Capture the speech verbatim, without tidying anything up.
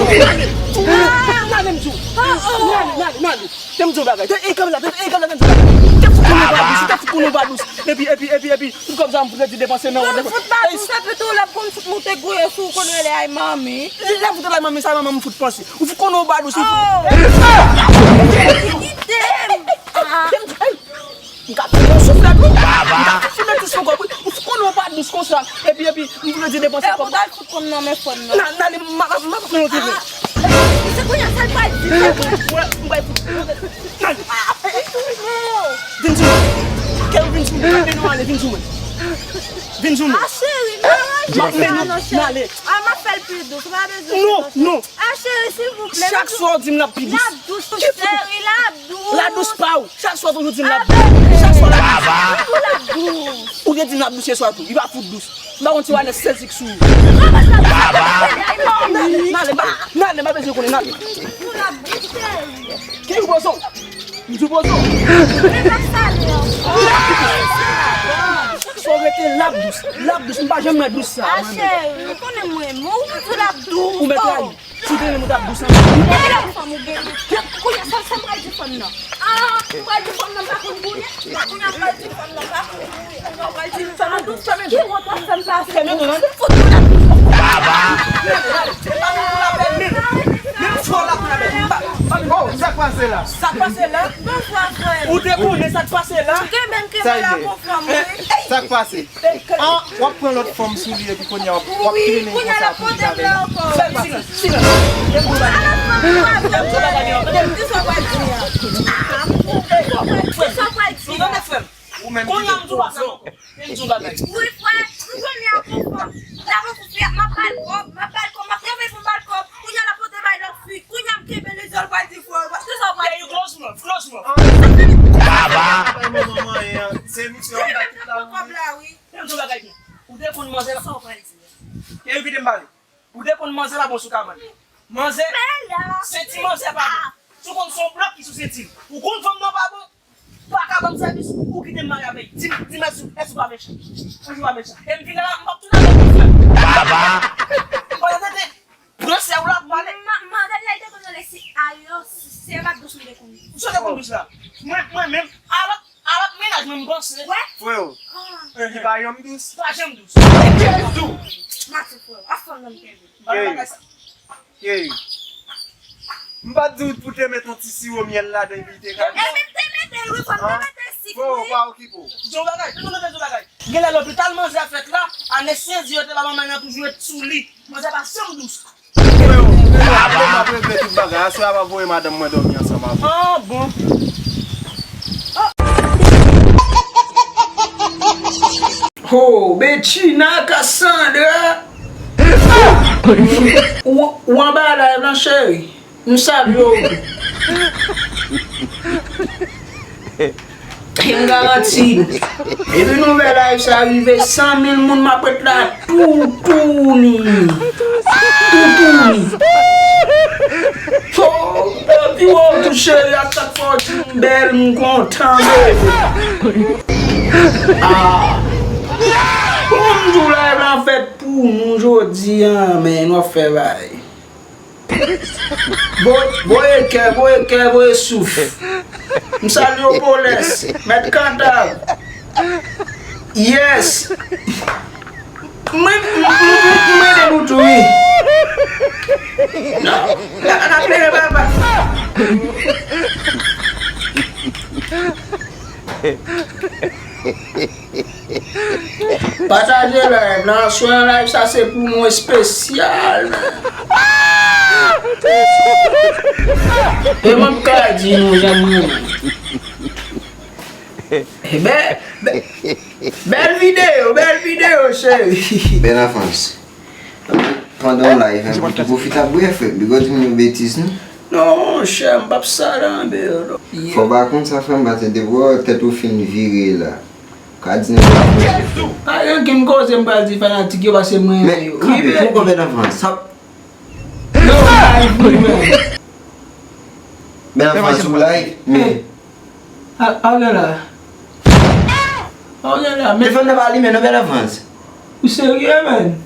Nale, nale, m di w. Nale, nale, nale. Te m di w bagay. Te, e, kamera, te, e, kamera, te m di w bagay. Te fout konnen w pa dous, te fout konnen w pa dous. Epi, epi, epi, epi, tout kòb sa m fout redi depanse nan wòd. Fout pa dous, epi tou, lè m konn fout moute gouye sou ou konn rele ay manmi. Lè m fout rele ay manmi, sa manman m fout panse. Ou fout konnen w pa dous, ou fout. Kite m. Te m di, ey. M ka foumen sou frèt wi. M ka foumen sou frèt wi. Ou konnen w pa dous konsa. Epi, epi, m vle di depanse kòb. Ou t al fout konn nan men fòn nan. Nan, nan, m ap, m ap fè yon ti vle. Se kounye a sa l pral di. Mwen, m bay fout. Nan. Vin sou mwen. Kè w vin sou mwen. Kè nou ale, vin sou mwen. Vin sou mwen. Ah, cheri, m ap mennen w nan ale. Ah, m ap fè l pi dous. Ou pa bezwen. Non, non. Ah, cheri, silvouplè. Chak swa w di m l ap pi dous. L ap dous, cheri, l ap dous. L ap dous pa w. Chak swa toujou di m l ap dous. Chak swa l ap dous. Ou te di m l ap dous yè swa tou. Li pa fout dous. M pa konn si w a nèk sezi k sou ou. Nale, nale, nale, m pa bezwen konnen, nale. Ki ou poze w? M di w poze w. Chak swa w rete l ap dous. L ap dous. M pa janm wè dous sa. Ah, cheri, ou konnen mwen, mwen, ou di l ap dous. Ou mèt rayi. Si w te renmen m, ou t ap dous anpil. Epi lè ou fanm ou gen. Kounye a, sa, sa m pral di fanm nan? Ah, m pral di fanm nan m pa konn bouyi. Kounye a, m pral di fanm nan m pa konn bouyi. Kounye a, m pral di fanm nan dous. Ki wont w ap fè m pase? Fè m tou, tande? Fout ou la. Baba! Menm fò la pou la bèl. Oh, sa k pase la? Sa k pase la? Bonswa, frè. Ou te konnen sa k pase la? Kenbe m, kenbe la pou fanm, wi. Sa k pase? An, w ap pran lòt fanm sou li epi kounye a w ap, w ap trennen konsa pou li avè l. Fè m silans, silans. Fè m di w bagay. Fè m di w bagay. Ou menm ki te poze w. Fè m di w bagay. Wi, frè, m konnen a konfò. L ap konfò, m ap ba l kòb, m ap ba l kòb, m ap travay pou m ba l kòb. Kounye a l ap pote bay lòt fi. Kounye a m kenbe lezòl pral di frè, se sa w pral di. Close mouth, close mouth. Baba! Se misye w ap bay tout la, wi. Kòb la, wi. Fè m di w bagay byen. Ou te konn manzè la. Sa w pral di? Kite m pale. Ou te konn manzè la bon sou kabann. Manzè, senti manzè pa bon. Si w konn se yon blòk ki sou senti l. Ou konn fanm nan pa bon, pa ka ban m sèvis, ou kite m mare avè l. Di m, di m, èske, èske w pa mechan? Èske w pa mechan? E m vin la, m p ap tounen avè w. Baba! Pandan tete, pran sè w la, m ale. Manzè la, li te konn rele si Ayo, se pa dous m te konn. Ou te konn dous la. Mwen, mwen menm, alò, Alòt mennaj mwen m panse. Wè? Freo, li pa janm dous. Pa janm dous. Kèl dous? Mati freo, a fanm nan m kenbe. Bagay sa. Ey. M pa t di w pou te met yon ti siwo myèl ladan epi li te ka dous? Epi m te mete l wi, fò m te mete sik wi. Freo, pa okipe w. Di w bagay, di w bagay. Genlè lopital manzè a fèt la, anestezi yo te ba manman nan toujou ret sou li. Manzè pa janm dous. Freo, freo, ale m ap regle tout bagay. Aswè a m ap voye madanm mwen dòmi ansanm avè w. Ah, bon. Oh, Betchina Cassandra. Ou, ou anba live lan, cheri? M salye w tou. M garanti w. Depi nouvèl live sa rive san mil moun, m ap ret la toutouni. Toutouni. Oh, epi w tou cheri, a chak fwa w di m bèl, m kontan, bebe. Ah. Bon, m di w live la fèt pou nou jodi a, men nou ap fè bagay. Voye, voye kè, voye kè, voye souf. M salye w Polès, Mèt Kantav. Yes. Mwen, mwen, mwen, mwen de nou tou, wi. Non, la, la plere papa. Pataje live la, aswè an live sa se pou nou espesyal. E mwen ka di nou jan mwen. Bèl, bèl, bèl videyo, bèl videyo, cheri. Bèl anfans. Pandan w live, hein, pou tou pwofite ap bwè, frè. Bigo di m yon betiz, non? Non, monchè, m p ap sa la, men. Fò w pa konn sa, frè m, paske depi w wè tèt ou fin vire la, ou ka di nenpòt koze, frè. Pa gen ankenn koze m pral di fanatik yo, paske m renmen yo. Men, kanpe, pou konbyen tan, Frans? Sa... Yo, live, wi, men. Men, Frans, ou live, men. A, a, la, la. A, la, la, men. Telefòn nan pa limen, non, bèl Frans. Ou serye, menn?